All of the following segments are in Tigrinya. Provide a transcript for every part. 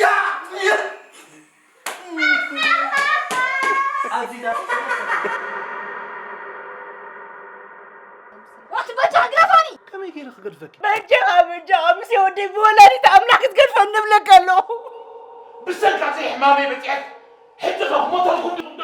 ያ ያ ኣዚዛ ዋት በጃ ግረፋኒ። ከመይ ገይረ ክገድፈኪ? በጃኻ በጃኻ ምስ ወደይ ብወላዲት ኣምላኽ ክትገድፈኒ እብለካ ኣለኹ። ብሰንካ ዘይሕማመይ በፂሐት ሕጂ ከ ክሞተልኩም ድኹም ዶ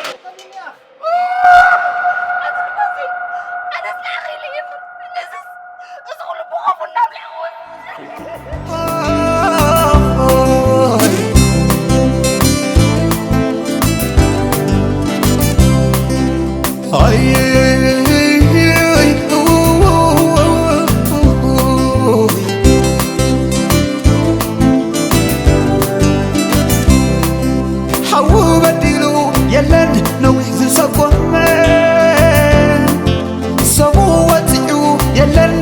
ሓዉ በዲሉ የለን ነዊሕ ዝሰጎመ ሰቡ ወፂዑ የለን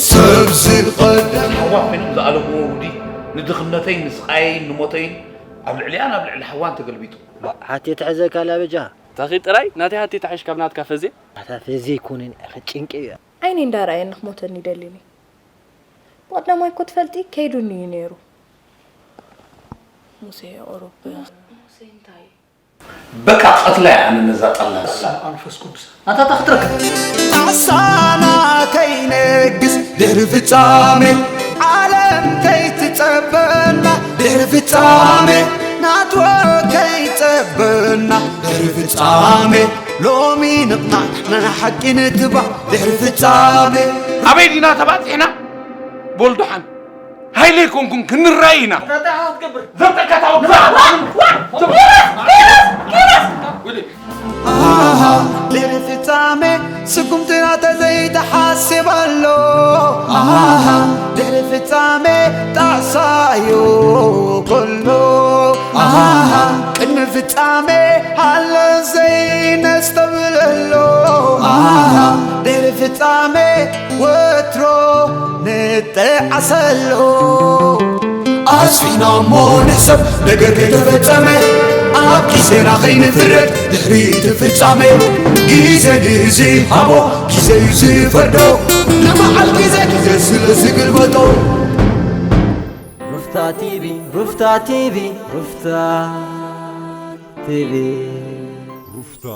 ሰብ ዝቐደም ሓዋ ኮይኖም ዝኣለምዎ ውዲ ንድኽነተይን ንስቓየይን ንሞተይን ኣብ ልዕሊኣን ኣብ ልዕሊ ሓዋን ተገልቢጡ። ሓቴ ትሕዘካ ላበጃ ታኺ ጥራይ ናተይ ሓቴ ትሓይሽ ካብ ናትካ ፈዜ። ኣታ ፈዜ ኣይኮነን ኢኺ ጭንቂ እያ። ዓይነይ እንዳረኣየኒ ክሞተኒ ይደሊ ነይ። ብቐዳማይ እኮ ትፈልጢ ከይዱኒ እዩ ነይሩ። ሙሴ ቁሩብ በቃ ቀትለያ ኣነ ነዛ ጠላስ። ኣንፈስ ቅዱስ ኣታ እታ ክትረክብ ጣሳና ከይነግስ ድሕሪ ፍጻሜ ዓለም ከይትጸበና ድሕሪ ፍጻሜ ናትወ ከይጸበና ድሕሪ ፍጻሜ ሎሚ ንቕናዕ ንሓቂ ንትባዕ ድሕሪ ፍጻሜ ኣበይ ዲና ተባጺሕና? ቦልዱሓን ሃይለ ኣይኮንኩን ክንራይ ኢና። ዘብጠካ ታወ ኣሃ ድሕሪ ፍጻሜ ስጉምትና ተዘይተሓስብ ኣሎ ኣሃ ድሕሪ ፍጻሜ ጣዕሳዮ ከሎ ኣሃ ቅድሚ ፍጻሜ ሃለ ዘይነስተብለሎ ኣሃ ድሕሪ ፍጻሜ ወትሮ ንጠዓሰሎ ኣስፊና እሞ ንሕሰብ ነገር ከይተፈጸመ ኣብ ግዜና ከይንፍረድ ድሕሪ እቲ ፍጻሜ ግዜ ንዝሃቦ ግዜ እዩ ዝፈርዶ ንመዓል ግዜ ግዜ ስለ ዝግልበጦ ሩፍታ ቲቪ ሩፍታ ቲቪ ሩፍታ ቲቪ ሩፍታ